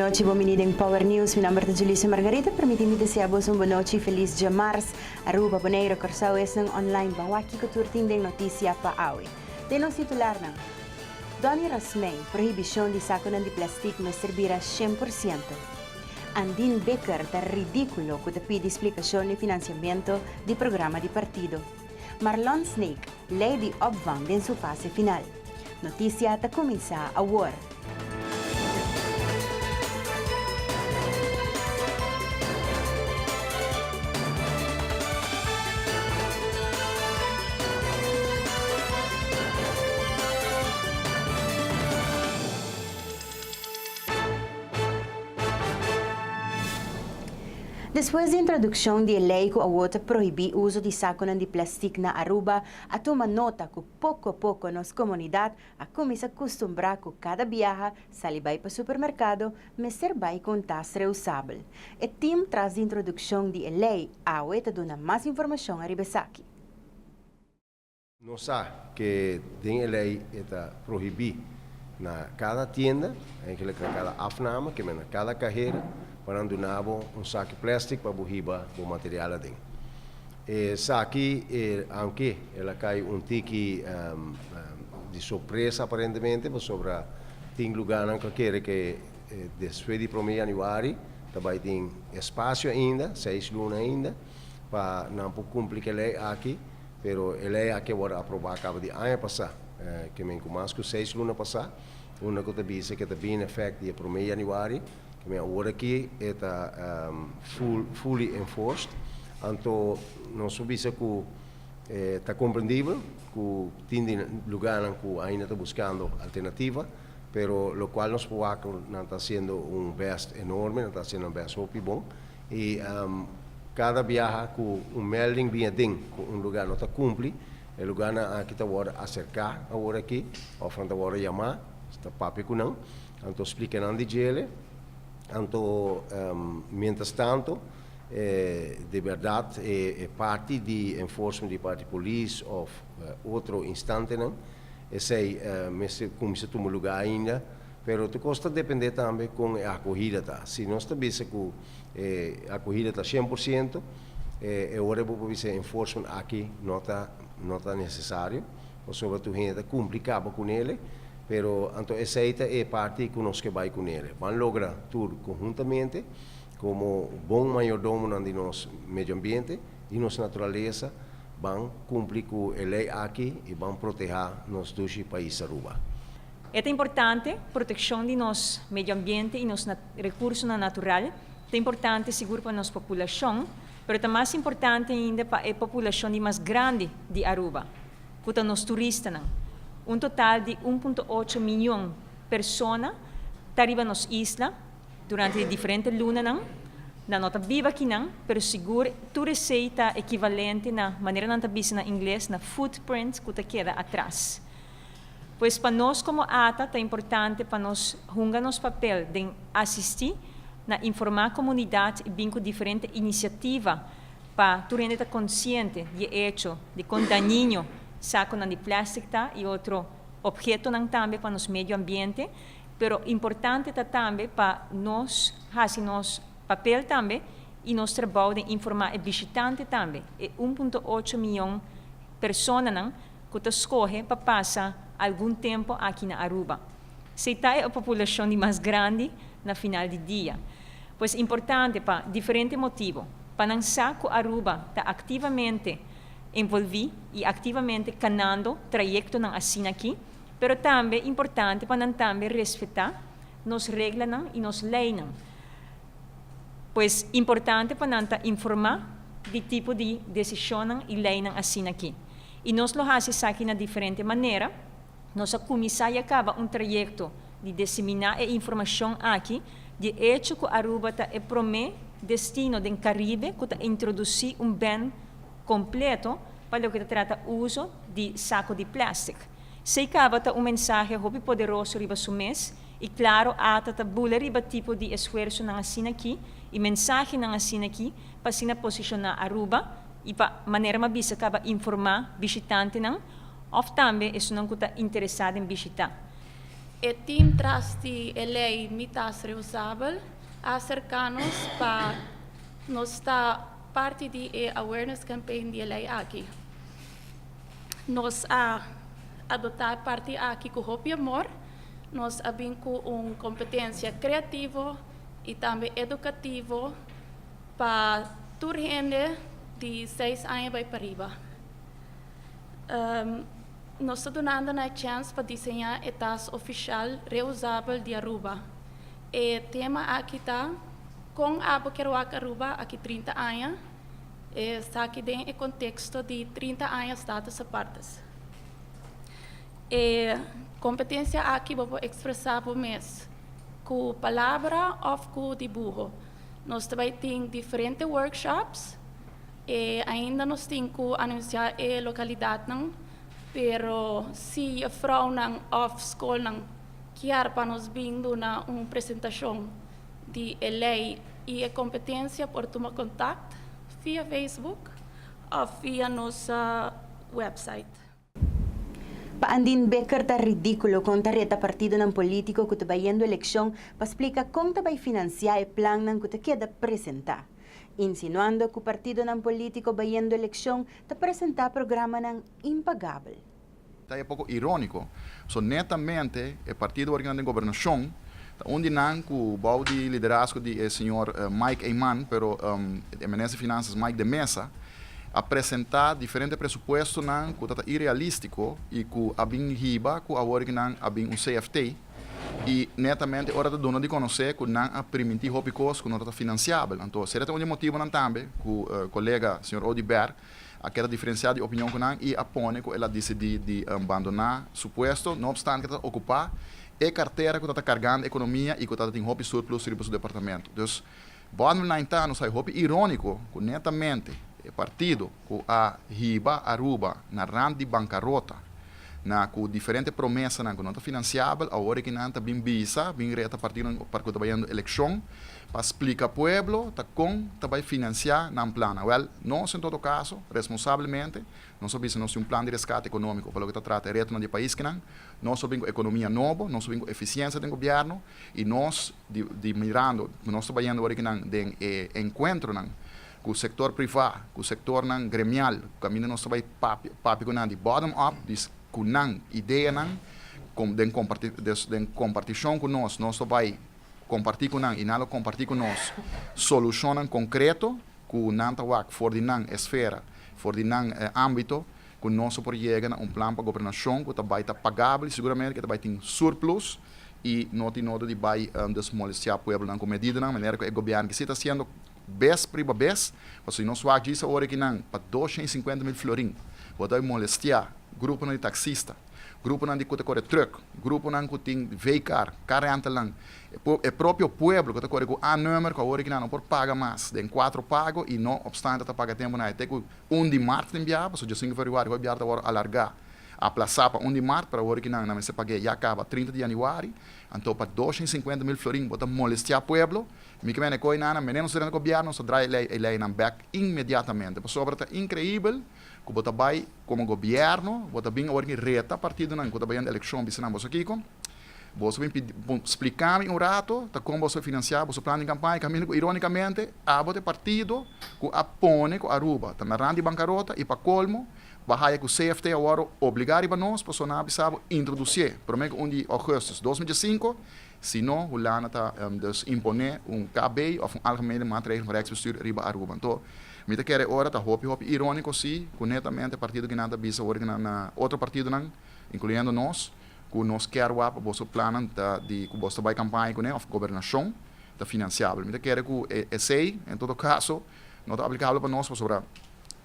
nochi, bon bini den Power News. Mi nomber ta Julissa Margarita. Permiti mi desea boso un bon nochi y feliz djamars. Aruba, Boneiro, Corsou, esnan online ban wak kico tur tin den noticia pa awe. Den nos titularnan, Donny Rasmijn, Prohibicion di saconan di plastic mester bira 100%. Andin Bikker ta ridiculo cu ta pidi splicacion di financiamento di programa di partido. Marlon Sneek, Ley di opvang den su fase final. Noticia ta cuminsa awor. Despues di introduccion di e ley cu awor ta prohibi uzo di saconan di plastic na Aruba, a tuma nota cu poco poco nos comunidad a cuminsa custumbra cu cada biaha sali bay pa supermercado mester bay cu un tas reusabel. E team tras di introduccion di e ley awe ta duna mas informacion ariba esaki. Nos sa ke den e lei e ta prohibí na kada tienda, eigenlijk na kada afname, ke men na kada kahera, pa nan duna bo un saki plastic pa bo hiba bo material aden. E saki, aunke el a kai un tiki di sorpresa aparentemente, pasobra tin lugánan ku a kere ke despues di prome januari ta bai tin espasio ainda, seis luna ainda, pa nan por kumpli ku e lei aki. Pero e lei aki a wòrdu aprobá kaba di aña pasá, ke men ku mas ku seis luna pasá, unda ku ta bisa ke ta bin efèkt di e promé yanüari, ke men awor aki e ta full fully enforced. Anto nos por bisa ku ta komprendibel ku tin di lugánan ku ainda ta buskando alternativa, pero lokual nos por wak nan ta hasiendo un bèst enorme, nan ta hasiendo nan bèst hopi bon i Kada biaha ku un melding bin aden ku un lugá no ta kumpli, e lugánan aki ta wòrdu aserká awor aki òf nan ta wòrdu yamá, ta papia ku nan, anto splika nan di djele. Anto miéntras tantu di bèrdat e parti di enforcement di parti polis òf otro instantenan esei mester kuminsá tuma lugá ainda, pero tur kos ta dependé tambe kon e akohida ta. Si nos ta bisa ku E akohida ta 100%, e ora bo por bisa enforcement aki no ta no ta necesario, pasobra tur hende ta cumpli caba cu nele, pero anto esey ta e parti cu nos ke bay cu nele. Ban logra tur conhuntamente como bon mayordomonan di nos medio ambiente y nos naturalesa, ban cumpli cu e ley aki y ban proteha nos dushi pais Aruba. E ta importante protekshon di nos medio ambiente i nos rekursonan natural. Ta importante sigur pa nos populashon, pero ta mas importante ainda pa e populashon di mas grandi di Aruba, ku ta nos turistanan. Un total di 1.8 miyon persona ta riba nos isla durante di diferente lunanan. Nan no ta biba akinan, pero sigur tur esei ta ekivalente na, manera nan ta bisa na ingles, na footprint ku ta keda atras. Pues pa nos komo ata ta importante pa nos hunga nos papel den asistí na informá komunidat i bin ku diferente inisiativa pa tur hende ta konsiente di e echo di kon dañino sakonan di plèstik ta i otro ophetonan tambe pa nos medio ambiente. Pero importante ta tambe pa nos hasi nos papel tambe i nos trabou den informá e bishitante tambe, e 1.8 mion personanan ku ta skohe pa pasa algun tempu aki na Aruba. Esei ta e populashon di mas grandi na final di dia. Pues importante pa diferente motibu, pa nan sa ku Aruba ta aktivamente envolví i aktivamente kanando trayektonan asina aki, pero tambe importante pa nan tambe respetá nos reglanan i nos leinan. Pues importante pa nan ta informá di tipo di desishonnan i leinan asina aki. I nos lo hasi esaki na diferente manera. Nos a kuminsá i a kaba un trayekto di deseminá e informashon aki di e echo ku Aruba ta e promé destino den Karibe ku ta introdusí un bèn kompleto pa loke ta trata uso di sako di plèstik. Esei kaba ta un mensahe hopi poderoso riba su mes i klaro ata ta bula riba tipo di esfuersonan asina aki i mensahenan asina aki pa asina posishoná Aruba i pa manera m'a bisa kaba informá bishitantenan òf tambe esunnan ku ta interesá den bishitá. E team tras di e ley Mi Tas Reusabel a acerca nos pa nos ta parti di e awareness campaign di e ley aki. Nos a adopta e parti aki cu hopi amor, nos a bin cu un competencia creativo y tambe educativo pa tur hende di 6 aña bay pariba. Nos ta dunando nan e chance pa diseña e tas oficial reusabel di Aruba. E tema aki ta Con abo kier wak Aruba aki 30 aña? Esaki den e contexto di 30 aña Status Apartes. E competencia aki bo por expresa bo mes cu palabra of cu dibuho. Nos ta bay tin diferente workshops. E ainda nos tin cu anuncia e localidadnan, pero si juffrouwnan of scolnan kier pa nos bin duna un presentacion di e ley y e competencia por tuma contact via Facebook of via nos website. Pa Andin Bikker ta ridiculo con ta reta partidonan politico cu ta bayendo eleccion pa splica con ta bay financia e plannan cu ta keda presenta. Insinuando cu partidonan politico bayendo eleccion ta presenta programanan impagabel. Ta e poco ironico. So netamente e partido original den gobernacion ta un di nan cu bou di liderazgo di e señor Mike Eman, pero e minister di Finanzas Mike de Meza, a presenta diferente presupuestonan cu ta ta irealistico y cu a bin hiba cu awor cu nan a bin un CFT y netamente ora ta duna di conoce cu nan a priminti hopi cos cu no ta ta financiabel. Anto sera ta un di e motibonan tambe cu colega señor Oduber a keda diferencia di opinion cu nan y a pone cu el a dicidi di bandona su puesto, no obstante cu ta ocupa e cartera cu ta ta cargando economia y cu ta ta tin hopi surplus riba su departamento. Dus, bottom line ta, nos hay hopi ironico cu netamente e partido cu a hiba Aruba na rand di bancarota, na cu diferente promesanan cu no ta financiabel, awor e nan ta bin bisa, bin reta partidonan pa cu ta bayendo eleccion, pa splica pueblo ta con ta bay financia nan plannan. Wel, nos en todo caso, responsablemente, nos a bisa nos tin un plan di rescate economico pa loke ta trata e retonan di e pais kinan. Nos a bin cu economia nobo, nos a bin cu eficiencia den gobierno y nos di di mirando cu nos ta bayendo awor kinan den e encuentronan cu sector priva, cu sectornan gremial, caminda nos ta bay papia papia cu nan di bottom up, di cu nan ideanan den comparti den comparticion cu nos, nos ta bay kompartí ku nan i nan lo kompartí ku nos solushonnan konkreto ku nan ta wak for di nan esfera, for di nan ámbito, ku nos lo por yega na un plan pa gobernashon ku ta bai ta pagabel i siguramente ku ta bai tin surplus i no tin nodo di bai desmolestiá pueblonan ku medidanan manera ku e gobièrnu ki si ta hasiendo bes riba bes, pasobra si nos wak djis awor aki nan pa 250 mil florin bo ta bai molestiá gruponan di taksista. Gruponan di ku ta kore trùk, gruponan ku tin V-kar, kar rentalnan, e propio pueblo ku ta kore ku A-nummer ku awor kinan no por paga mas den kuatro pago i no opstante ta paga tempu na e te ku 1 di mart tin biaha, pasobra 5 februari hopi biaha ta wòrdu alargá, aplasá pa 1 di mart, pero awor kinan nan mester pag'é ya kaba 30 di yanüari, anto pa 250 mil florin bo ta molestiá pueblo, mi ke mene koe nan, mene nos ta den gobièrnu nos ta draai e leinan bèk inmediatamente, pasobra ta inkreibel ku bo ta bai Komo gobièrnu, bo ta bin awor ki reta partidonan ku ta bayendo elekshon bisa nan, Boso kiko? Boso bin pidi, splika mi un rato ta kon boso a finansiá boso plan di kampaña, kaminda ku irónikamente abo ta e partido ku a pone ku Aruba ta na rand di bankarota i pa kolmo bo a haya ku CFT awor obligá riba nos pasobra nan a bisa bo introdusié promé ku 1 di ougùstùs 2015, si no Hulanda ta dus imponé un KB òf un Algemene Maatregel van Rijksbestuur riba Aruba. Anto Mi ta kere ora ta hopi hopi ironiko si ku netamente partido kinan ta bisa ora kinan na otro partidonan, inkluyendo nos, ku nos kier wak pa boso plannan ta di ku boso ta bai kampaña kuné òf gobernashon ta finansiabel. Mi ta kere ku esei en todo kaso no ta aplikabel pa nos pasobra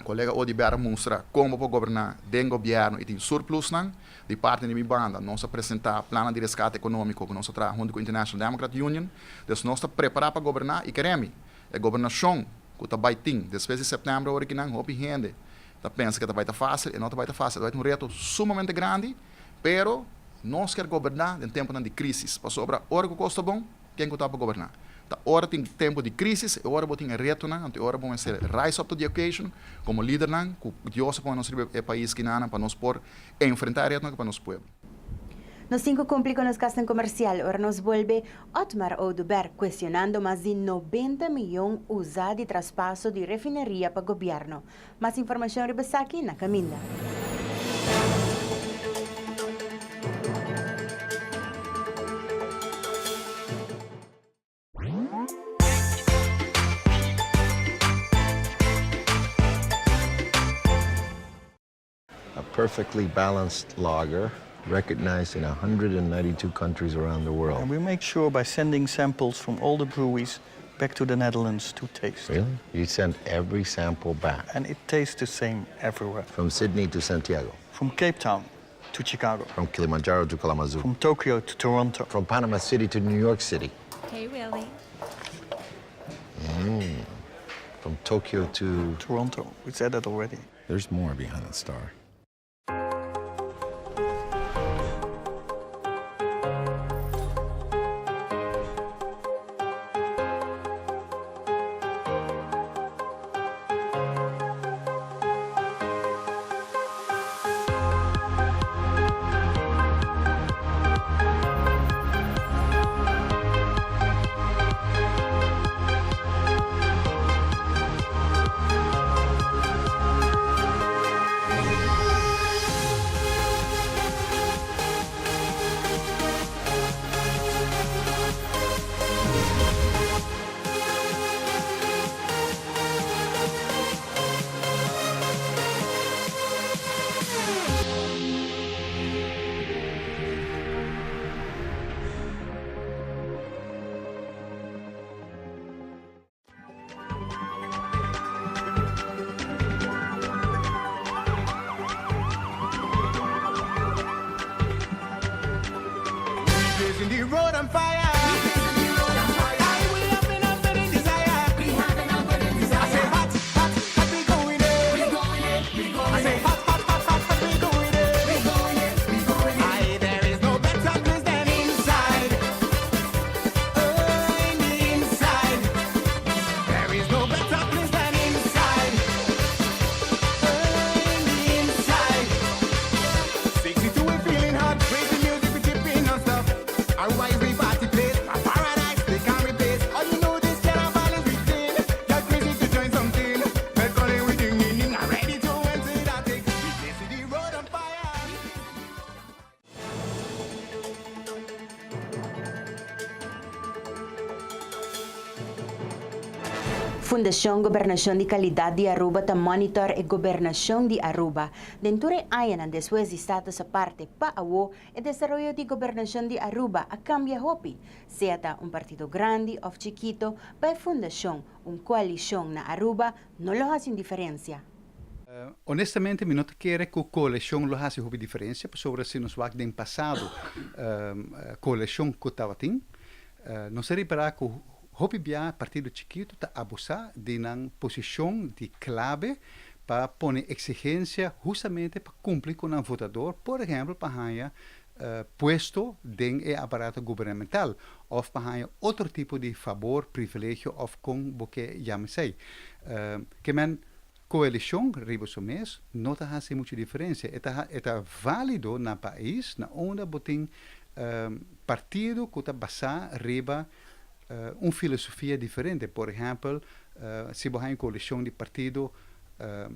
kolega Oduber a mustra kon bo por goberná den gobièrnu i tin surplusnan. Di parti di mi banda nos a presentá plannan di reskate ekonómiko ku nos a traha huntu ku International Democrat Union. Dus nos ta prepará pa goberná i kere mi E gobernashon ku ta bai tin despues di sèptèmber awor aki nan hopi hende ta pensa ku e ta bai ta fásil, e no ta bai ta fásil, e ta bai ta un reto sumamente grandi, pero nos kier goberná den tempunan di krísis, pasobra ora ku kos ta bon, ken ku ta pa goberná? Ta ora tin tempu di krísis, e ora bo tin e retonan, anto e ora bo mester rise up to the occasion komo lidernan ku Dios a pone nos riba e pais kinanan pa nos por enfrentá e retonan pa nos pueblo. Nos tin cu cumpli cu nos casnan comercial. Ora nos bolbe, Otmar Oduber cuestionando mas di 90 miyon uza di traspaso di refineria pa gobierno. Mas informacion riba esaki na caminda. A perfectly balanced lager recognized in 192 countries around the world. And we make sure by sending samples from all the breweries back to the Netherlands to taste. Really? You send every sample back? And it tastes the same everywhere. From Sydney to Santiago? From Cape Town to Chicago. From Kilimanjaro to Kalamazoo. From Tokyo to Toronto. From Panama City to New York City. Hey, Willy. From Tokyo to... Toronto. We said that already. There's more behind that star. Fundacion Gobernacion di Calidad di Aruba ta monitor e gobernacion di Aruba. Den tur e añanan despues di Status Aparte pa awo, e desaroyo di gobernacion di Aruba a cambia hopi. Sea ta un partido grandi of chikito, pa e fundacion, un coalicion na Aruba no lo haci un diferencia. Honestamente mi no ta kere ku koalishon lo hasi hopi diferensia pasobra si nos wak den pasado koalishon ku tabatin nos a ripará ku hopi bia partido chikitu ta abusá di nan posishon di klabe pa pone eksigensia hustamente pa kumpli ku nan votador por ehèmpel pa haña puesto den e aparato gubernamental òf pa haña otro tipo di fabor, privilegio òf kon bo ke yama esei. Ke men Coalicion riba su mes no ta haci mucho diferencia. E ta e ta valido na pais na unda bo tin partido cu ta basa riba un filosofia diferente. Por ehempel, si bo haña un coalicion di partido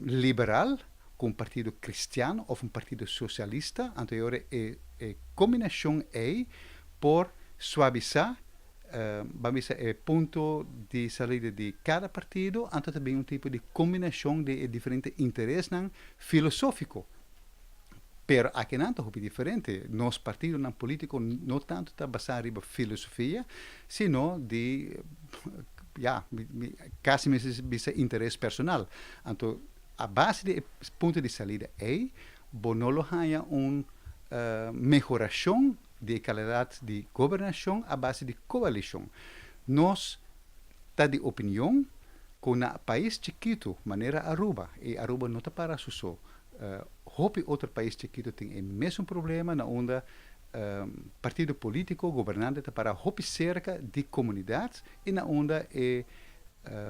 liberal cu un partido cristian of un partido socialista, anto e ora e e combinacion ey por suavisa Ban bisa e punto di salida di kada partido, anto ta bin un tipo di kombinashon di e diferente interesnan filosófiko. Pero akinan ta hopi diferente. Nos partidonan polítiko no tantu ta basá riba filosofia, sino di, ya, kasi mester bisa interes personal. Anto a base di e punto di salida ei, bo no lo haña un mehorashon di e kalidat di gobernashon a base di koalishon. Nos ta di opinion ku na pais chikitu manera Aruba, i Aruba no ta para su so, hopi otro pais chikitu tin e mesun problema na unda partido politiko gobernante ta para hopi serka di komunidat i na unda e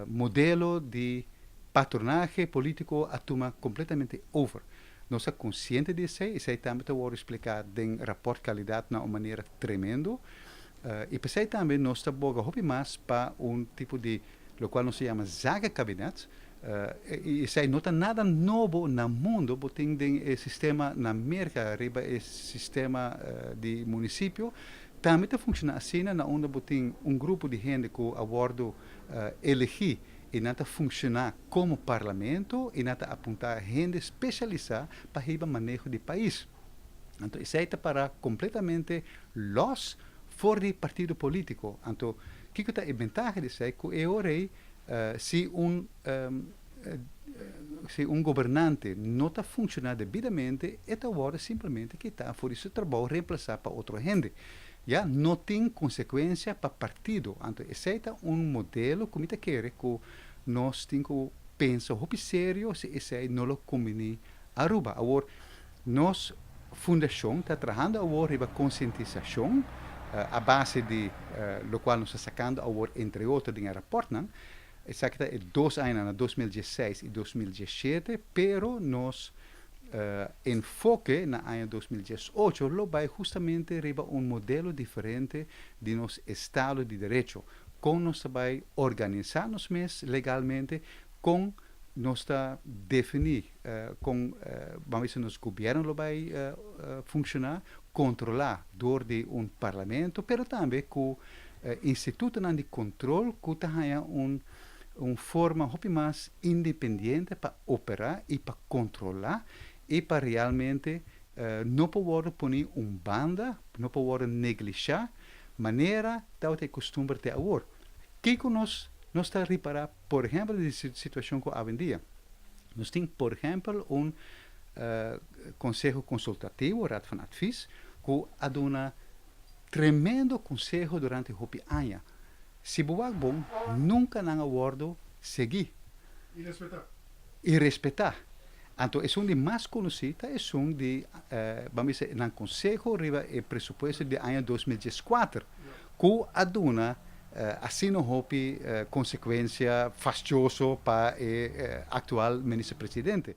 modelo di patronahe politiko a tuma kompletamente over. Nos ta konsiente di esei, esei tambe ta wòrdu spliká den rapòrt kalidat na un manera tremendo. I p'esei tambe nos ta boga hopi mas pa un tipo di lokual nos ta yama zakenkabinet. I esei no ta nada nobo na mundo, bo tin den e sistema na Merka riba e sistema di munisipio tambe ta funshoná asina na unda bo tin un grupo di hende ku a wòrdu elegí i nan ta funshoná komo parlamento i nan ta apuntá hende spesialisá pa hiba maneho di pais. Anto esei ta para kompletamente lòs for di partido polítiko. Anto kiko ta e bentaha di esei? Ku e ora ei si un si un gobernante no ta funshoná debidamente e ta wòrdu simplemente kitá for di su trabou remplasá pa otro hende. Ya no tin konsekuensia pa partido. Anto esei ta un modelo ku mi ta kere ku nos tin ku pensa hopi serio si esei no lo kumbiní Aruba. Awor, nos fundashon ta trahando awor riba konsientisashon a base di lokual nos ta sakando awor entre otro den e rapòrtnan. Esaki ta e dos añanan, na 2016 i 2017, pero nos enfoke na aña 2018 lo bai hustamente riba un modelo diferente di nos estado di derecho. Kon nos ta bai organisá nos mes legalmente, kon nos ta definí kon ban bisa nos gobièrnu lo bai funshoná, kontrolá dor di un parlamento, pero tambe ku institutonan di kontrol ku ta haña un un forma hopi mas independiente pa operá i pa kontrolá i pa realmente no por wòrdu poní un banda, no por wòrdu neglishá manera tabata e kustumber te awor. Kiko nos nos ta ripará por ehèmpel di situashon ku awendia? Nos tin por ehèmpel un konseho konsultativo, Raad van Advies, ku a duna tremendo konseho durante hopi aña. Si bo wak bon, nunka nan a wòrdu seguí. I respetá. I respetá. Anto esun di mas konosí ta esun di, ban bisa, nan konseho riba e presupuesto di aña 2014, ku a duna asina hopi konsekuensia fastioso pa e aktual minister presidente.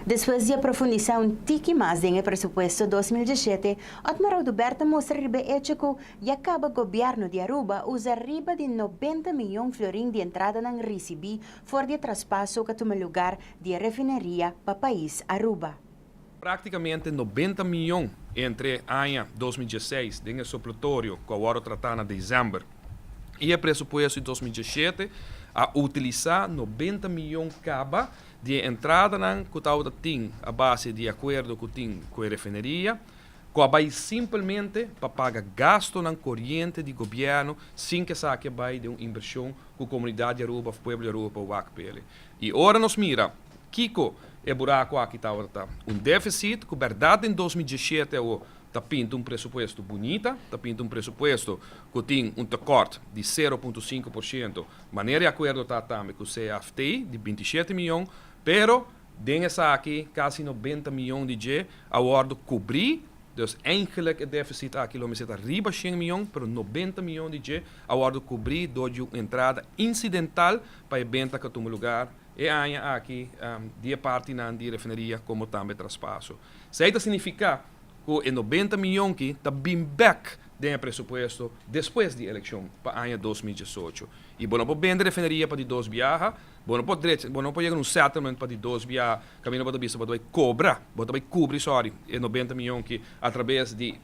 Despues di a profundisá un tiki mas den e presupuesto 2017, Otmar Oduber ta mustra riba e echo ku ya kaba gobièrnu di Aruba usa riba di 90 miyon florin di entradanan risibí for di e traspaso ku a tuma lugar di e refineria pa pais Aruba. Práktikamente 90 miyon entre aña 2016 den e supletorio ku a wòrdu tratá na desèmber i e presupuesto di 2017 a utilisá 90 miyon kaba di e entradanan ku tabata tin a base di akuerdo ku tin ku e refineria, ku a bai simpelmente pa paga gastonan koriente di gobièrnu sin ku esaki a bai den un invershon ku komunidat di Aruba òf pueblo di Aruba por wak p'e. I ora nos mira kiko e buraku aki tabata ta, un défisit ku bèrdat den 2017 awo ta pinta un presupuesto bunita, ta pinta un presupuesto ku tin un tekòrt di 0.5%, manera e akuerdo ta tambe ku CFT di 27 mion, pero den esaki kasi 90 mion di dje a wòrdu kubrí, dus eigenlijk e défisit aki lo mester ta riba 100 mion, pero 90 mion di dje a wòrdu kubrí dor di un entrada insidental pa e benta ku a tuma lugar e aña aki di e partinan di refineria komo tambe traspaso. Esei ta signifiká ku e 90 mion ki ta bin bèk den e presupuesto despues di elekshon pa aña 2018. I bo no por bende refineria pa di dos biaha, bo no por drecha, bo no por yega na un settlement pa di dos biaha kaminda bo ta bisa bo ta bai kobra, bo ta bai kubri, sorry, e 90 mion ki atrabes di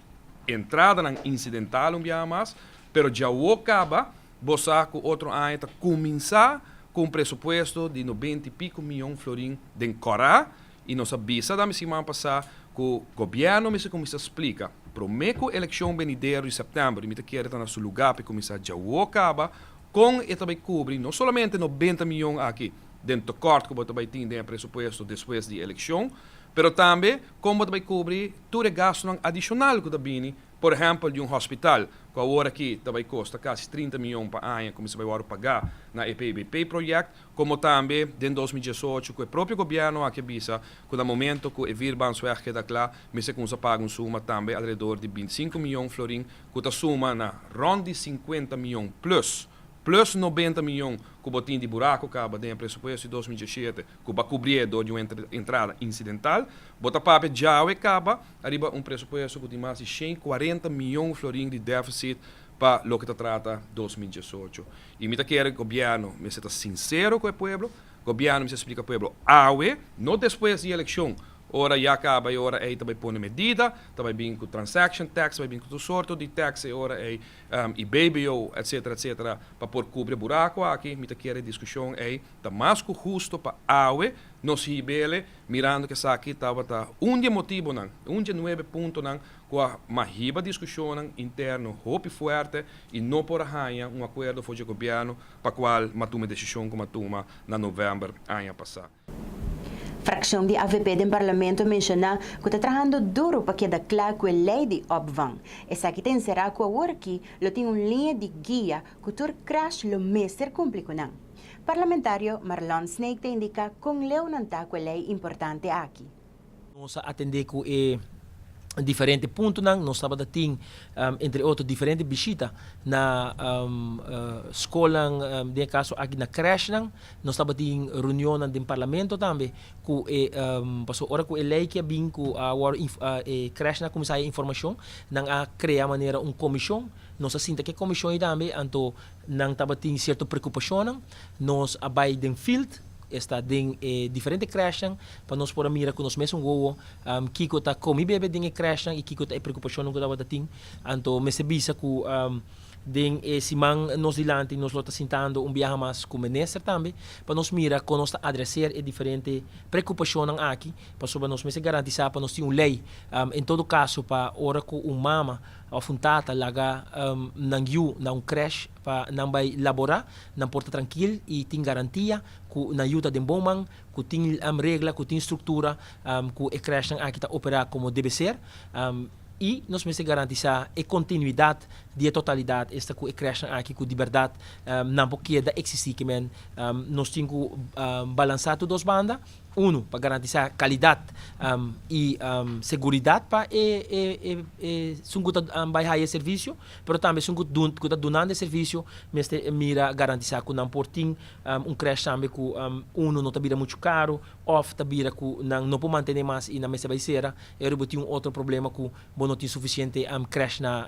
entradanan insidental un biaha mas, pero djawo kaba bo sa ku otro aña ta kuminsá ku un presupuesto di 90 i piko mion florin den kòrá. I nos a bisa tambe siman pasá ku gobièrnu mester kuminsá splika promé ku elekshon benidero di sèptèmber, i mi ta kere ta na su lugá pa e kuminsá djawo kaba, kon e ta bai kubri no solamente 90 mion aki den tekòrt ku bo ta bai tin den e presupuesto despues di elekshon, pero tambe kon bo ta bai kubri tur e gastunan adishonal ku ta bini. Por ehèmpel di un hospital ku awor aki ta bai kosta kasi 30 mion pa aña ku mester bai wòrdu pagá na e PBP project, komo tambe den 2018 ku e propio gobièrnu aki a bisa ku na momento ku e Vierbaansweg keda kla mester kumsa paga un suma tambe alrededor di 25 mion florin ku ta suma na rònt di 50 mion plus. Plus 90 miyon cu bo tin di buraco caba den e presupuesto di 2017 cu bo a cubri door di un entrada incidental, bo ta papia djawe caba ariba un presupuesto cu tin mas di 140 miyon florin di deficit pa loke ta trata 2018. Y mi ta kere gobierno mester ta sincero cu e pueblo, gobierno mester splica pueblo awe, no despues di eleccion, ora ya caba e ora ey ta bay pone medida, ta bay bin cu transaction tax, ta bay bin cu tur sorto di tax e ora ey, y BBO, etcetera, etcetera, pa por cubri e buraco aki. Mi ta kere discusion ey ta mas cu husto pa awe nos hibele, mirando cu esaki tabata un di e motibonan, un di e nuebe puntonan cu a mahiba discusionnan interno hopi fuerte y no por a haya un acuerdo for dje gobierno pa cual m'a tuma e decision cu m'a tuma na november aña pasa. Fraccion di avp den Parlamento a menciona cu ta trahando duro pa keda cla cu e ley di opvang. Esaki ta encera cu awor aki lo tin un liña di guia cu tur crash lo mester cumpli cu nan. Parlamentario Marlon Sneek ta indica con leu nan ta cu e ley importante aki. Nos a atendé ku e diferente puntonan. Nos tabata tin entre otro diferente bishita na skolnan, den e kaso aki na krèshnan. Nos tabatin reunionnan den parlamento tambe ku e pasobra ora ku e lei ke a bin ku a wòrdu e krèshnan a kuminsá haya informashon, nan a krea manera un komishon. Nos a sinta ku e komishon ei tambe, anto nan tabatin sierto preokupashonnan. Nos a bai den field, esta den e diferente crèshnan, pa nos por a mira ku nos mesun wowo kiko ta komi bebe den e crèshnan i kiko ta e preokupashonnan ku tabata tin. Anto mester bisa ku den e siman nos dilanti nos lo ta sintando un biaha mas ku minister tambe pa nos mira kon nos ta adreser e diferente preokupashonnan aki, pasobra nos mester garantisá pa nos tin un lei en todo kaso pa ora ku un mama òf un tata laga nan yu na un crèsh pa nan bai laborá, nan por ta trankil i tin garantia ku nan yu ta den bon man, ku tin regla, ku tin struktura, ku e crèshnan aki ta operá komo debe ser. I nos mester garantisá e kontinuidat di e totalidat, esta ku e crèshnan aki ku di bèrdat nan por keda eksistí. Ke men nos tin ku balansá tur dos banda. Unu, pa garantisá kalidat i seguridat pa e esun ku ta bai haya e servisio, pero tambe esun ku ta dunando e servisio mester mira garantisá ku nan por tin un krèsh tambe ku unu no ta bira muchu karu òf ta bira ku nan no por mantené mas i nan mester bai sera. E ora bo tin un otro problema ku bo no tin sufisiente krèsh na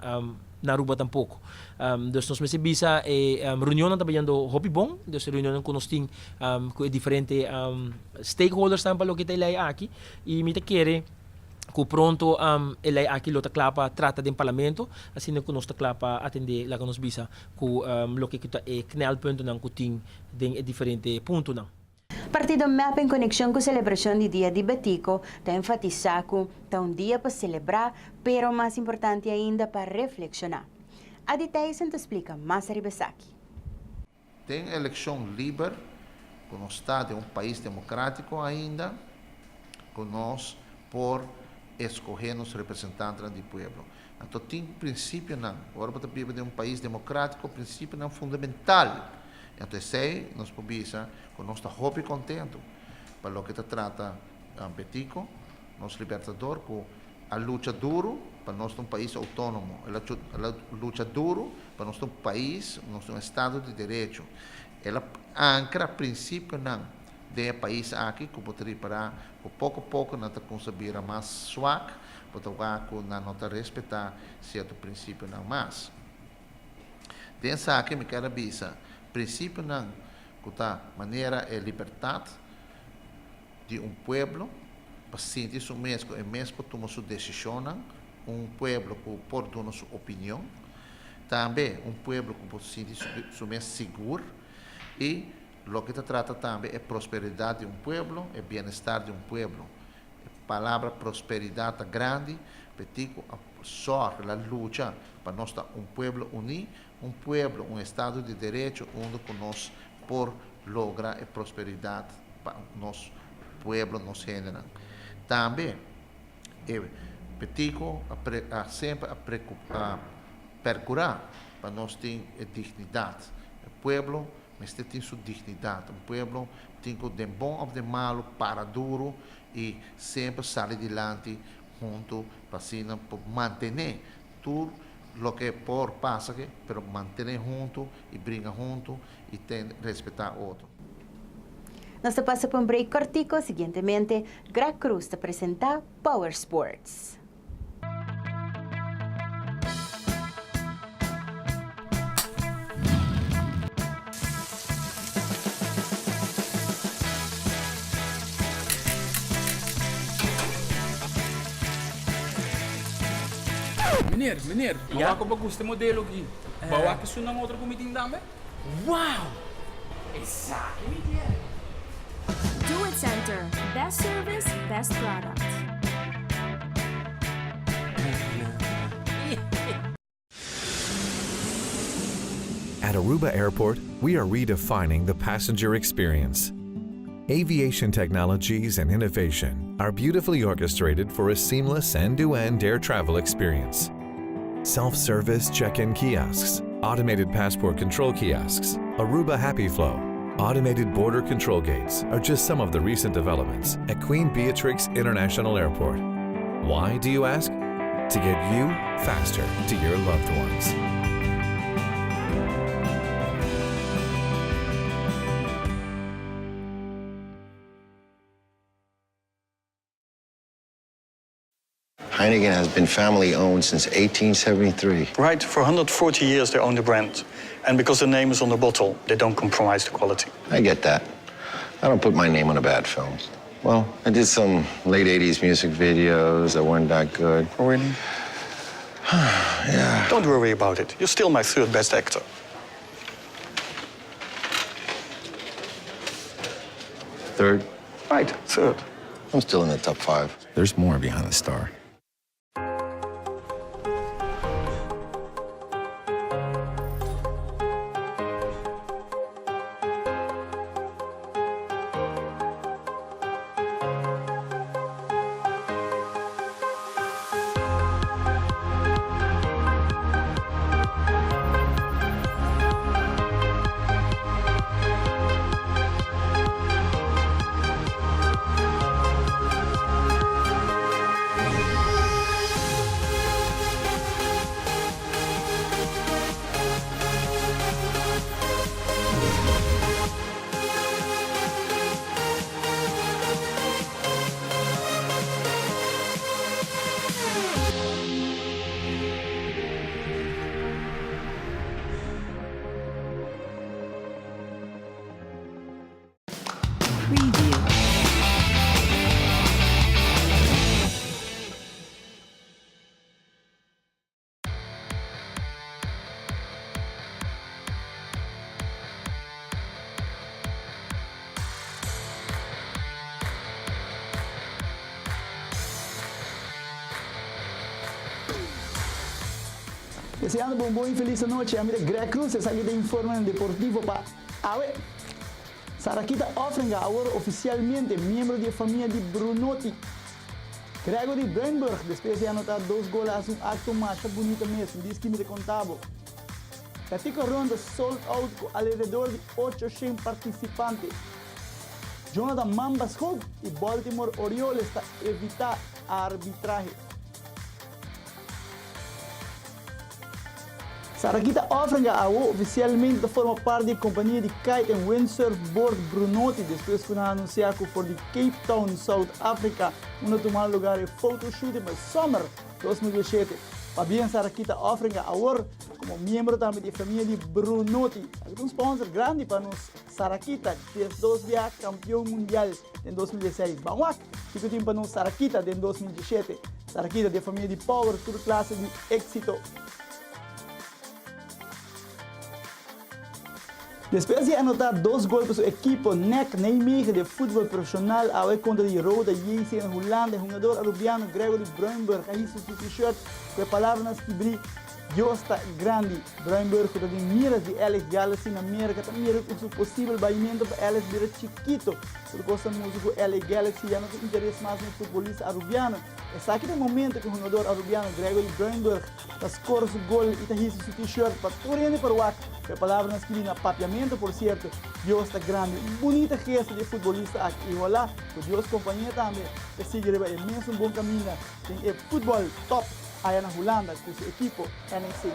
na Aruba tampoco. Dus nos mester bisa e reunionnan ta bayendo hopi bon, dus e reunionnan cu nos tin cu e diferente stakeholdersnan pa loke ta e ley aki y mi ta kere cu pronto e ley aki lo ta cla pa trata den Parlamento, asina cu nos ta cla pa atende laga nos bisa cu loke cu ta e knelpuntonan cu tin den e diferente puntonan. Partido mep en konekshon ku selebrashon di Dia di Betico ta enfatisá ku ta un dia pa selebrá, pero mas importante ainda pa reflekshoná. Adi Thijssen ta splika mas ariba esaki. Den elekshon liber ku nos ta den un pais demokratiko ainda ku nos por eskohé nos representantenan di pueblo. Anto tin prinsipionan, ora bo ta biba den un pais demokratiko, prinsipionan fundamental. Anto esei nos por bisa ku nos ta hopi kontentu pa loke ta trata Betico, nos libertador ku a lucha duru pa nos ta un pais outónomo, el a lucha duru pa nos ta un pais, nos ta un estado di derecho. El a ankra prinsipionan den e pais aki ku bo ta ripará ku poko poko nan ta kumsa bira mas swak, bo ta wak ku nan no ta respetá sierto prinsipionan mas. Den esaki mi kier a bisa, prinsipionan ku ta manera e libertat di un pueblo pa sinti su mes ku e mes por tuma su desishonnan, un pueblo ku por duna su opinion, tambe un pueblo ku por sinti su mes sigur i Loke ta trata tambe e prosperidat di un pueblo, e bienestar di un pueblo. E palabra prosperidat ta grandi, Betico a sòrg, el a lucha pa nos ta un pueblo uní, un pueblo, un estado di derecho unda ku nos por logra e prosperidat pa nos pueblo, nos hendenan. Tambe e Betico a semper a perkurá pa nos tin e dignidat. E pueblo Mester tin su dignidat. Un pueblo tin ku den bon òf den malu para duru i semper sali dilanti huntu pa asina por mantené tur loke por pasa aki, pero mantene hunto y bringa hunto y ten respeta otro. Nos ta pasa pa un break cortico, siguientemente Greg Cruz ta presenta Power Sports. Meneer, meneer, ma wak bo gusta e modelo aki. Bo a wak esunnan otro ku mi tin tambe? Wow! Esaki mi kier! Do It Center, best service, best product. At Aruba Airport, we are redefining the passenger experience. Aviation technologies and innovation are beautifully orchestrated for a seamless end-to-end air travel experience. Self-service check-in kiosks, automated passport control kiosks, Aruba Happy Flow, automated border control gates are just some of the recent developments at Queen Beatrix International Airport. Why, do you ask? To get you faster to your loved ones. Heineken has been family owned since 1873. Right, for 140 years they own the brand. And because the name is on the bottle, they don't compromise the quality. I get that. I don't put my name on a bad film. Well, I did some late 80s music videos that weren't that good. Oh, really? yeah. Don't worry about it. You're still my third best actor. Third? Right, third. I'm still in the top five. There's more behind the star. Preview. Deseando bo un bon y feliz anochi, ami ta Greg Cruz, esaki ta informenan deportivo pa awe. Sarakita Offringa awor oficialmente miembro di e famia di Brunotti. Gregory Bruinburg despues di anota dos gol a haci un acto masha bunita mes, mi diski mi ta conta bo. Katico Ronda sold out cu alrededor di 800 participante. Jonathan Mamba Schoop y Baltimore Orioles ta evita arbitrahe. Sarakita Offringa awo oficialmente ta forma parti di e compania di kite en windsurf board Brunotti despues cu nan a anuncia cu for di Cape Town, South Africa, unda tuma lugar e photoshooting pa Summer 2017. Pabien Sarakita Offringa awor como miembro tambe di e famia di Brunotti. Aki ta un sponsor grandi pa nos Sarakita, 12 bia campeon mundial den 2016. Ban wak kiko tin pa nos Sarakita den 2017. Sarakita di e famia di Power tur clase di exito. Despues di anota dos gol pa su ekipo NEC Nijmegen den futbol profesional awe kontra di Roda JC na Hulanda e hungador Arubiano Gregory Bruinburg a hisa su t-shirt ku e palabranan skibrí Dios ta grandi. Bruinburg ku ta den miras di LA Galaxy na Merka ta mira ku su posibel baimentu pa LA bira chikito. Tur kos ta mustra ku LA Galaxy ya no tin interes mas den futbolista Arubiano. Esaki ta e momento ku hungador Arubiano Gregory Bruinburg ta skor su gol i ta hisa su t-shirt pa tur hende por wak ku e palabranan skibí na papiamento por sierto, Dios ta grandi. Un bunita gesto di e futbolista aki i hola ku Dios kompañ'é tambe ta sigui riba e mesun bon kaminda den e futbòl tòp. aya na Hulanda ku su ekipo NEC.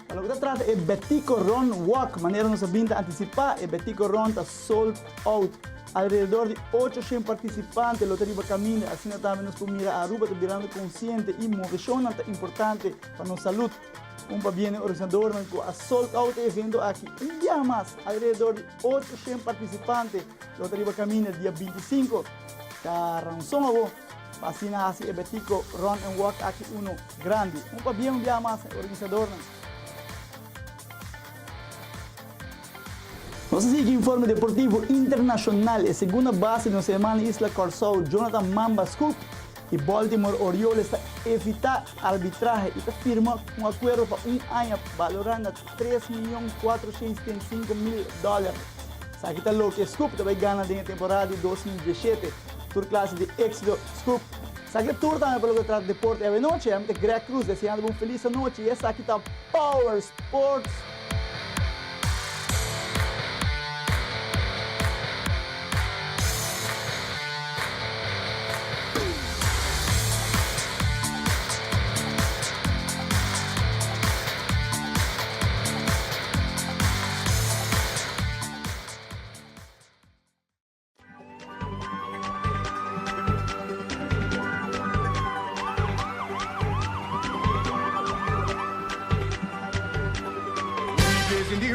Pa loke ta trata e Betico Run Walk, manera nos a bin ta antisipá, e Betico Run ta sold out. Alrededor di 800 partisipante lo ta riba kaminda, asina tambe nos por mira Aruba ta birando konsiente i moveshonnan ta importante pa nos salud. Un pabien e organisadornan ku a sold out e evento aki un biaha mas, alrededor di 800 partisipante lo ta riba kaminda dia 25. Ta ranson abo pa asina hasi e Betico Run and Walk aki uno grandi. Un pabien un biaha mas e organisadornan. Nos a sigui informe deportivo internacional. E segunda base di nos hermana isla Kòrsou, Jonathan Mamba Scoop i Baltimore Orioles ta evitá arbitrahe i ta firma un akuerdo pa un aña balorá na tres miyon 475 mil dòler. Esaki ta loke Scoop ta bai gana den e temporada di 2017. Tur klase di éksito, Scoop. Esaki ta tur tambe pa loke ta trata deporte awe nochi. Ami ta Greg Cruz deseando bo un felis anochi i esaki ta Power Sports.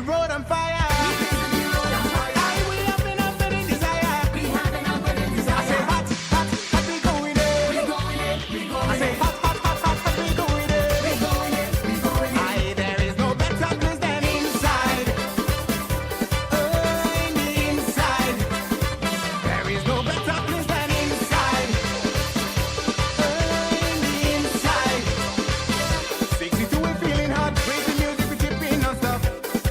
Road on fire. We having a burning desire. We having a burning desire. I say hot, hot, hot, we going in. We going in, we going I say hot, hot, hot, hot, hot, we going in. We going in, we going in. Aye, there is no better place than inside. Oh, in the inside. There is no better place than inside. Oh, in the inside. 62, we feeling hot. Crazy music, we tripping non-stop.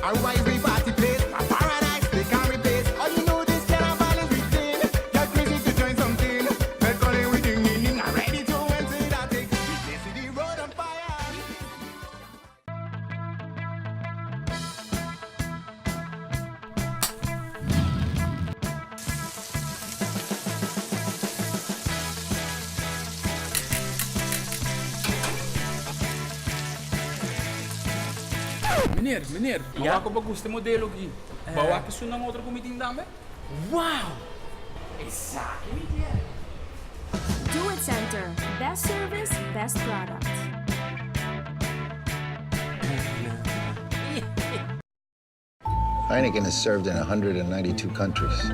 Aruba is the party place. A paradise, they can't replace. All you know, this carnival is within. Get crazy to join something. Let's call it, we ding, ding, ding. I'm ready to enter that thing. We blazing the road on fire. Meneer, meneer, ja? Bo gusta e modelo aki. Bo wak esunnan otro ku mi tin tambe? Wow! Esaki mi kier! Do It Center. Best service, best product. Heineken has served in 192 countries.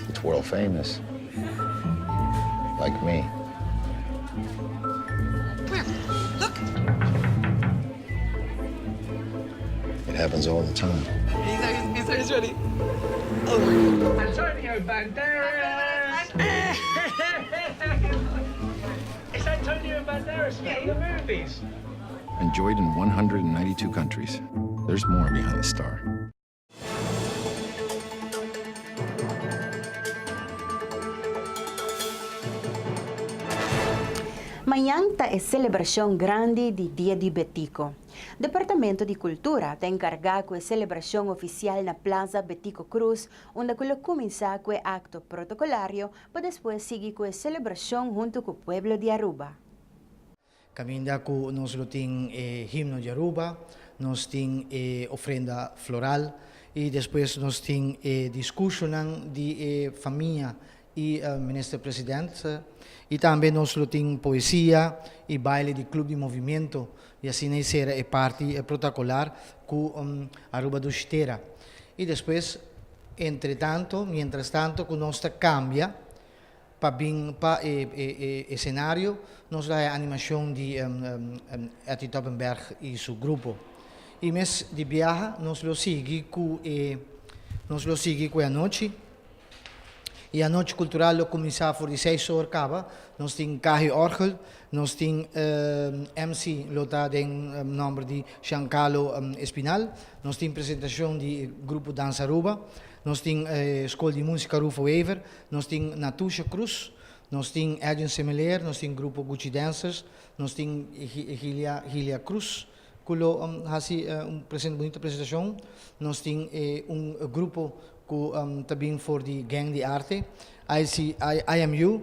It's world famous. Like me. Where? Look. It happens all the time. He's, he's, he's ready. Oh my God. Antonio Banderas! It's Antonio Banderas from the movies. Enjoyed in 192 countries. There's more behind the star. Mañan ta e celebracion grandi di Dia di Betico. Departamento di Cultura ta encarga cu e celebracion oficial na Plaza Betico Croes, unda cu lo cuminsa cu e acto protocolario, pa despues sigui cu e celebracion hunto cu pueblo di Aruba. Caminda cu nos lo tin e himno di Aruba, nos tin e ofrenda floral y despues nos tin e discusionan di e famia y minister president y tambe nos lo tin poesia y baile di Club di Movimiento y asina y cera e parti protocolar cu Aruba Dushi Tera. Y despues entre tanto, mientras tanto cu nos ta cambia pa bin pa e e escenario, nos lo haya animacion di Etty Toppenberg y su grupo. Y mes di biaha nos lo sigui cu e nos lo sigui cu e anochi. E anochi cultural lo cuminsa for di seis or caba. Nos tin caha y orgel, nos tin MC lo ta den nomber di Giancarlo Espinal, nos tin presentacion di grupo Danza Aruba, nos tin School di Musica Rufo Wever, nos tin Natusha Cruz. Nos tin Edwin Semeleer, nos tin grupo Gucci Dancers, nos tin Gilia Gilia Cruz ku lo hasi un bunita presentashon. Nos tin un grupo ku ta bin for di Gang di Arte, IC, IMU,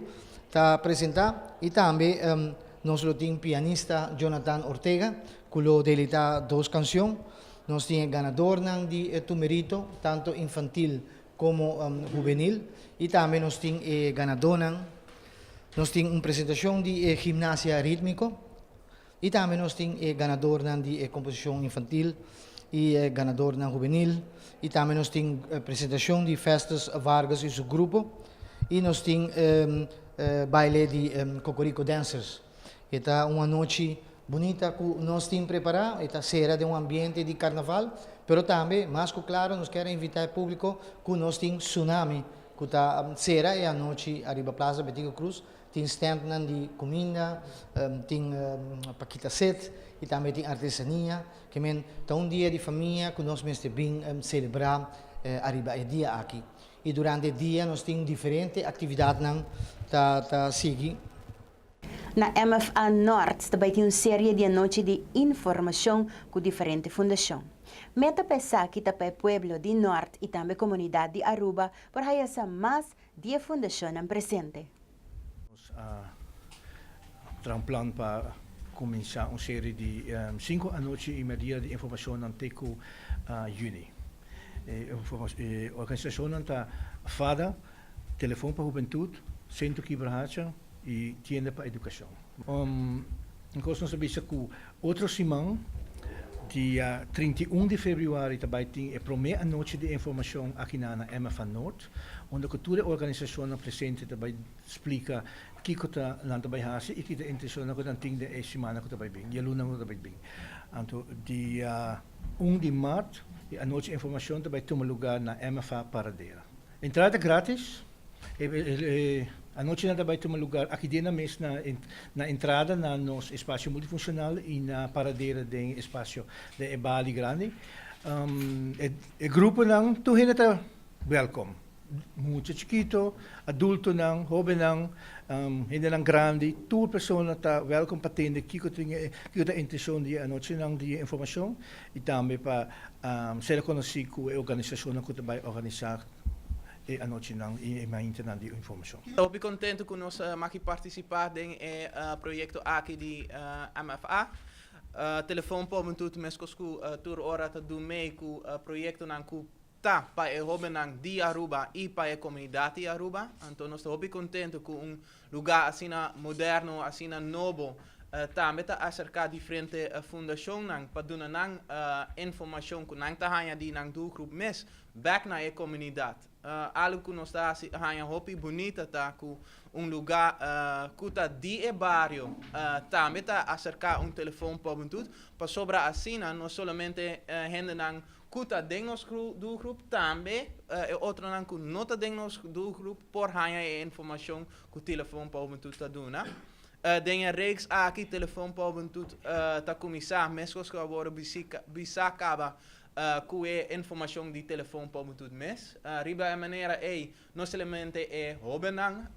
ta presentá i tambe nos lo tin pianista Jonathan Ortega ku lo deleitá dos kanshon. Nos tin e ganadornan di e Tumerito, tanto infantil komo hubenil i tambe nos tin e ganadónan. Nos tin un presentashon di e gimnasia rítmiko i tambe nos tin e ganadornan di e komposishon infantil i e ganadornan hubenil i tambe nos tin presentashon di Festus Vargas i su grupo i nos tin baile di Kokoriko Dancers. E ta un anochi bunita ku nos tin prepará, e ta sera den un ambiente di karnaval, pero tambe mas ku klaro nos kier a invitá e públiko ku nos tin Tsunami ku ta sera e anochi ariba Plaza Betico Croes, tin stèntnan di kuminda, tin pa kita set i tambe tin artesania, ke men ta un dia di famia ku nos mester bin selebrá ariba e dia aki. I durante e dia nos tin diferente aktividatnan ta ta sigui. Na MFA Nort ta bai tin un serie di anochi di informashon ku diferente fundashon. Meta pa esaki ta pa e pueblo di Nort i tambe komunidat di Aruba por haya sa mas di e fundashonnan presente. Nos a traha un plan pa kuminsá un serie di sinku anochi i merdia di informashonnan te ku yüni. E organisashonnan ta fada, Telefon pa Hubentut, Sentro Kibrahacha i Tienda pa Edukashon. Un kos nos a bisa ku otro siman, dia 31 di febrüari ta bai tin e promé anochi di informashon aki na na MFA Noord, unda ku tur e organisashonnan presente ta bai splika kiko ta nan ta bai hasi i ki ta e intenshonnan ku nan tin den e simannan ku ta bai bin, di e lunanan ku ta bai bin. Anto dia un di mart e anochi informashon ta bai tuma lugá na MFA Paradera. Entrada ta gratis. E anochinan ta bai tuma lugar aki den na mes na na entrada na nos espacio multifuncional y na paradera den espacio den e bali grandi. E gruponan tur hende ta welkom. Mucha chikito, adultonan, hobennan, hendenan grandi, tur persona ta welkom pa tende kiko tin e kiko ta e intencion di e anochinan di e informacion y tambe pa Sera konosí ku e organisashonnan ku ta bai organisá e anochinan i e maintenan di informashon. Ta hopi kontentu ku nos maki partisipá den e proyekto aki di MFA. Telefon pa Hubentut meskos ku tur ora ta dun mei ku proyektonan ku ta pa e hóbennan di Aruba i pa e komunidat di Aruba. Anto nos ta hopi kontentu ku un Lugá asina moderno, asina nobo, tambe ta aserká diferente fundashonnan pa duna nan informashon ku nan ta haña di nan doelgroep mes bèk na e komunidat. Algu ku nos ta hasi haña hopi bunita ta ku un lugá ku ta di e bario tambe ta aserká un telefon pa hubentud, pasobra asina no solamente hendenan Ku ta den nos doelgroep, tambe e otronan ku no ta den nos doelgroep por haña e informashon ku Telefon pa Hubentut ta duna. Den e reeks aki Telefon pa Hubentut ta kuminsá meskos ku a wòrdu bisá kaba ku e informashon di Telefon pa Hubentut mes. Riba e manera ei no solamente e hóbennan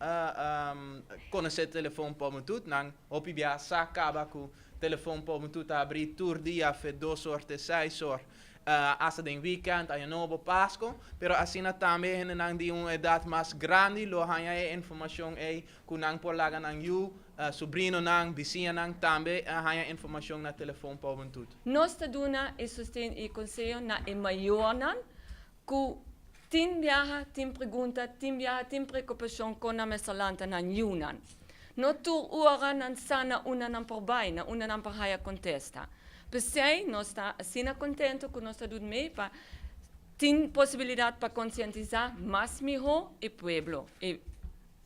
konosé Telefon pa Hubentut, nan hopi bia sa kaba ku Telefon pa Hubentud ta abrí tur dia fe dos or te seis or, asta den weekend, Aña Nobo, Pasko. Pero asina tambe e hendenan di un edat mas grandi lo haña e informashon ei ku nan por laga nan yu, subrinonan, bisiñanan tambe haña informashon na Telefon pa Hubentud. Nos ta duna e sosten i konseho na e mayornan ku tin biaha tin pregunta, tin biaha tin preokupashon kon nan mester lanta nan yunan. No tur ora nan sa na unda nan por bai, na unda nan por haya kontesta. P'esei nos ta asina kontentu ku nos ta dut mei pa tin posibilidat pa konsientisá mas mihó e pueblo, e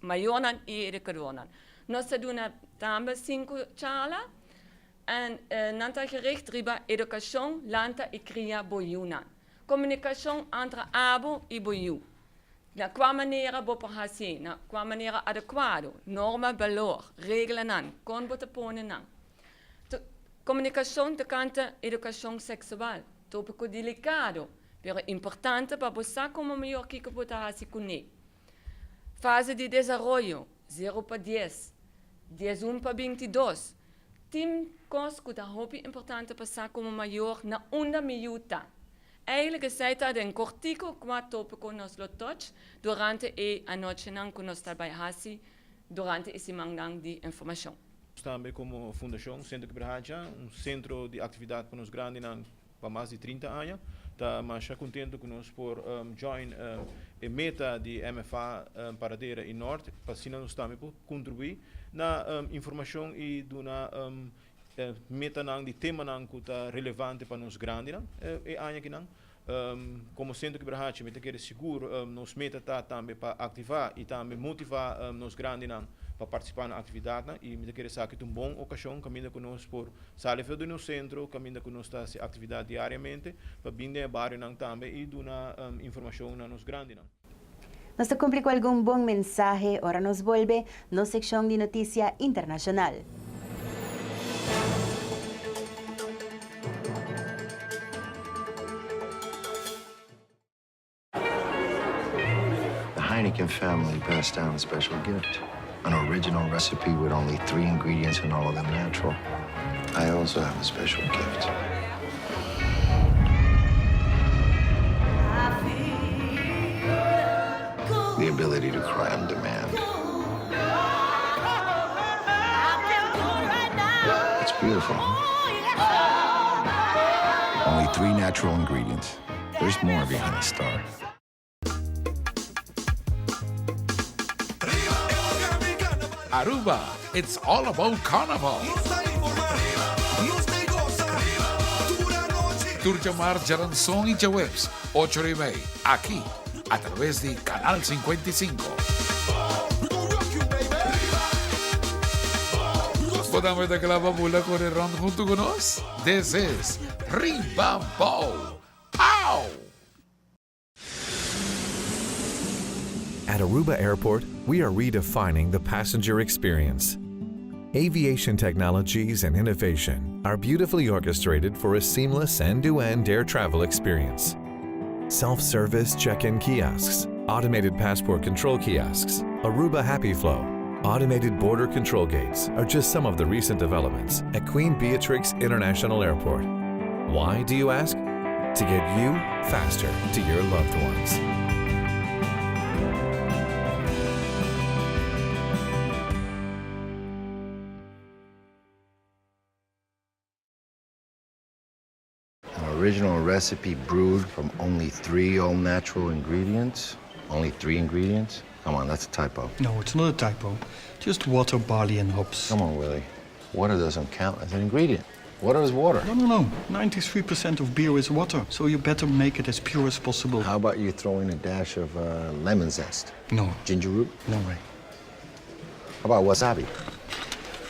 mayornan i e edukadornan. Nos ta duna tambe sinku charla en nan ta gericht riba edukashon, lanta i kria bo yunan. Komunikashon entre abo i bo yu. Na kua manera bo por hasié? Na kua manera adekuado? Norma, balor, reglanan, kon bo ta pone nan? Komunikashon tokante edukashon seksual, tópiko delikado, pero importante pa bo sa komo mayor kiko bo ta hasi kuné. Fase di desaroyo. Zero pa dies, 11 pa 22. Tin kos ku ta hopi importante pa sa komo mayor na unda mi yu ta. Eigenlijk esei ta den kortiko kua topiko nos lo touch durante e anochinan ku nos ta bai hasi durante e simannan di informashon. Nos tambe komo Fundashon Sentro Kibrahacha, un sentro di aktividat pa nos grandinan pa mas di 30 aña, ta masha kontentu ku nos por join e meta di MFA Paradera i Nort pa asina nos tambe por kontribuí na informashon i duna metanan di temanan ku ta relevante pa nos grandinan e aña akinan. Komo Sentro Kibrahachi mi ta kere sigur nos meta ta tambe pa aktivá i tambe motivá nos grandinan pa partisipá na aktividatnan i mi ta kere esaki ta un bon okashon kaminda ku nos por sali for di nos sentro kaminda ku nos ta hasi aktividat diariamente pa bin den e barionan tambe i duna informashon na nos grandinan. Nos ta cumpli cu algun bon mensahe ora nos bolbe nos seccion di noticia internacional. The Heineken family passed down a special gift. An original recipe with only three ingredients and all of them natural. I also have a special gift. The ability to cry on demand. It's beautiful. Only three natural ingredients. There's more behind the star. Aruba, it's all about carnival. Tur djamars, djaranson y djaweps, ocho ora y mei, aki, a traves di Canal 55. Bo tambe ta kla pa bula kore rond hunto ku nos? This is Riba Bou! Pow! At Aruba Airport, we are redefining the passenger experience. Aviation technologies and innovation are beautifully orchestrated for a seamless end-to-end air travel experience. Self-service check-in kiosks, automated passport control kiosks, Aruba Happy Flow, automated border control gates are just some of the recent developments at Queen Beatrix International Airport. Why, do you ask? To get you faster to your loved ones. An original recipe brewed from only three all natural ingredients. Only three ingredients? Come on, that's a typo. No, it's not a typo. Just water, barley, and hops. Come on, Willie. Water doesn't count as an ingredient. Water is water. No, no, no. 93% of beer is water, so you better make it as pure as possible. How about you throw in a dash of uh, lemon zest? No. Ginger root? No way. How about wasabi?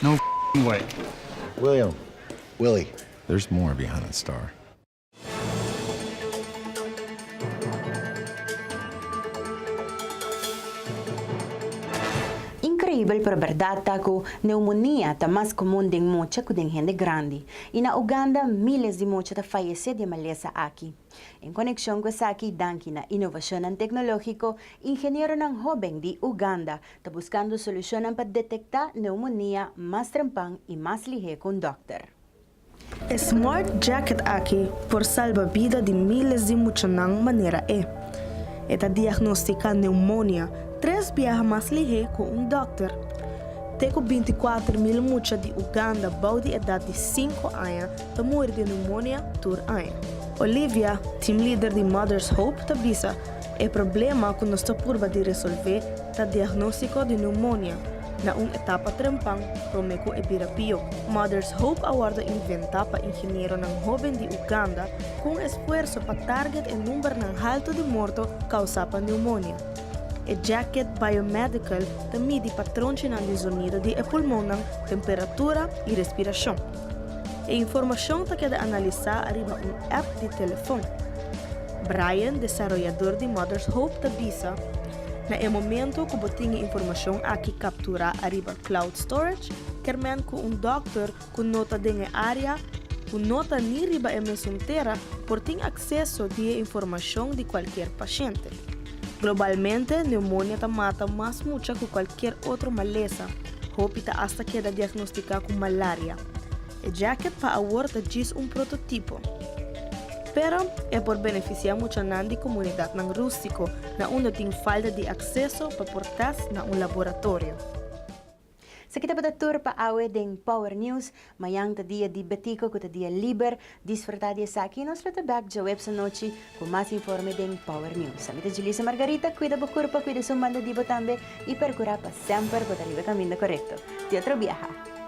No way. William, Willie. There's more behind that star. Increibel pero berdad ta cu neumonia ta mas comun den mucha cu den hende grandi. Y na Uganda miles di mucha ta fayece di e malesa aki. En conexion cu esaki, danki na innovacionnan tecnologico, ingenieronan hoben di Uganda ta buscando solucionnan pa detecta neumonia mas trempan y mas lihe cu un dokter. E smart jacket aki por salba bida di miles di muchanan manera e. E ta diagnostica neumonia tres biaha mas lihe cu un dokter. Te cu 24 mil mucha di Uganda bou di edad di cinco aña ta muri di neumonia tur aña. Olivia, team leader di Mother's Hope ta bisa, E problema ku nos ta purba di resolvé ta diagnóstiko di neumonia na un etapa trempan promé ku e bira pió. Mother's Hope a wòrdu inventá pa ingenieronan hóben di Uganda ku un esfuerso pa target e numbernan haltu di morto kousá pa neumonia. E jacket biomedical ta midi patronchinan di zonido di e pulmonnan, temperatura i respirashon. E informashon ta keda analisá ariba un app di telefon. Brian, desaroyador di Mother's Hope, ta bisa, Na e momento ku bo tin e informashon aki kapturá ariba cloud storage, kermen ku un dòkter ku no ta den e área, ku no ta ni riba e mesun tera, por tin akseso di e informashon di kualkier pashente. Globalmente, neumonia ta mata mas mucha ku kualkier otro malesa. Hopi ta asta keda diagnostiká ku malaria. E jacket pa awor ta djis un prototipo. Pero e por benefisiá muchanan di komunidatnan rústiko na unda tin falta di akseso pa por tèst na un laboratorio. Esaki tabata tur pa awe den Power News. Mañan ta dia di Betico cu ta dia liber. Disfruta di esaki y nos lo ta bek djaweps anochi cu mas informe den Power News. Ami ta Julissa Margarita, cuida bo curpa, cuida esun banda di bo tambe y percura pa semper bo ta riba e caminda corecto. Te otro biaha!